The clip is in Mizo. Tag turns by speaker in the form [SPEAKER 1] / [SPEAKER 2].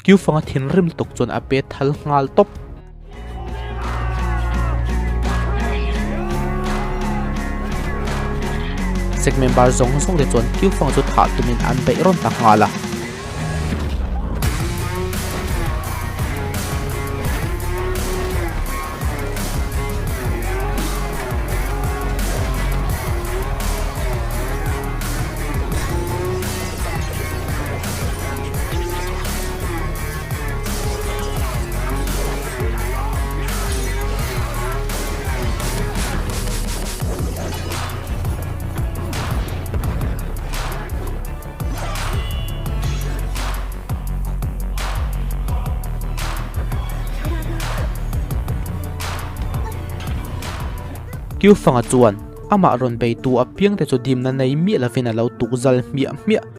[SPEAKER 1] Kiufanga thinrim lutuk chuan a pe thal nghal tawp. Sek member zawng zawng te chuan Kiufanga chu thah tumin an beih rawn ta nghal a. Kiufanga chuan amah rawn beitu apiangte chu dimna nei miah lovin a lo tukzal hmiah hmiah.